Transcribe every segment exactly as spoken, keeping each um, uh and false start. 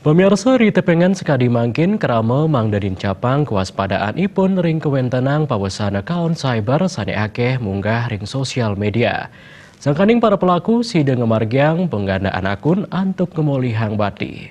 Pamiarsa, ri tepengan sakadi mangkin krama mangda nincapang kawaspadaan ipun ring kawentenan pawesana kaon cyber sane akeh munggah ring sosial media. Sangkaning para pelaku sida ngamargiang penggandaan akun antuk ngamolihang bati.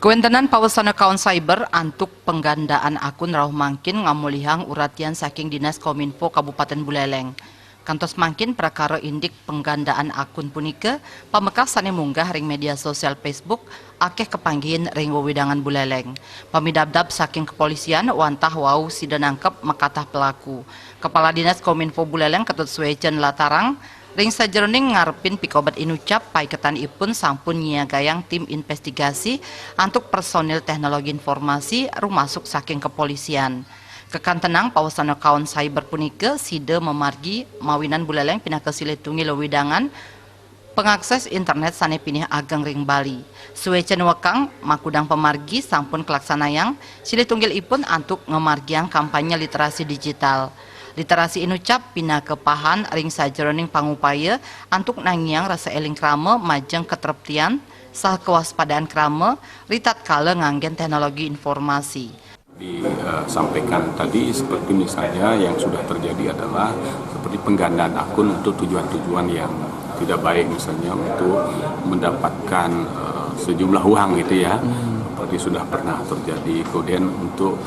Kawentenan pawesana kaon cyber antuk penggandaan akun rauh mangkin ngamolihang uratian saking Dinas Kominfo Kabupaten Buleleng. Kantos mangkin, prakara indik penggandaan akun punika pamekas sane munggah ring media sosial Facebook akeh kapanggihin ring wewidangan Buleleng. Pamidabdab saking kepolisian wantah wau sida nangkep makatah pelaku. Kepala Dinas Kominfo Buleleng Ketut Swecen Latarang ring sajeroning ngarepin pikobet inucap, paiketan ipun sampun nyiagayang tim investigasi antuk personil teknologi informasi rumasuk saking kepolisian. Kakantenang pawesana kaon cyber punika sida mamargi mawinan Buleleng pinaka silih tunggil wewidangan pangakses internet sane pinih ageng ring Bali. Sueca nuekang makudang pamargi sampun kalaksanayang silih tunggil ipun antuk ngamargiang kampanye literasi digital. Literasi inucap pinaka pahan ring sajeroning pangupaya antuk nangiang rasa eling krama majeng katreptian saha kawaspadaan krama ritatkala nganggen teknologi informasi. Disampaikan tadi, seperti misalnya yang sudah terjadi adalah seperti penggandaan akun untuk tujuan-tujuan yang tidak baik, misalnya untuk mendapatkan eh, sejumlah uang gitu ya, seperti sudah pernah terjadi. Kemudian untuk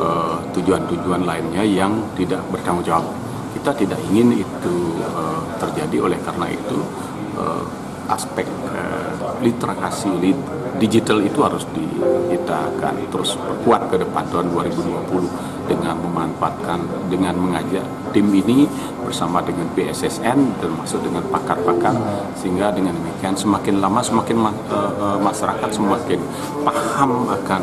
eh, tujuan-tujuan lainnya yang tidak bertanggung jawab. Kita tidak ingin itu eh, terjadi, oleh karena itu eh, aspek eh, literasi lit- digital itu harus di, kita akan terus perkuat ke depan tahun dua ribu dua puluh dengan memanfaatkan, dengan mengajak tim ini bersama dengan B S S N, termasuk dengan pakar-pakar, sehingga dengan demikian semakin lama semakin ma- eh, eh, masyarakat semakin paham akan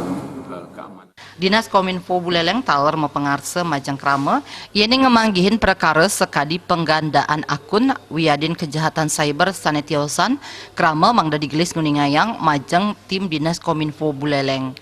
eh, keamanan. Dinas Kominfo Buleleng taler mapangarsa majeng krama yening ngamanggihin prakara sakadi penggandaan akun wiadin kejahatan cyber sane tiosan krama mangda digelis nguningayang majeng tim Dinas Kominfo Buleleng.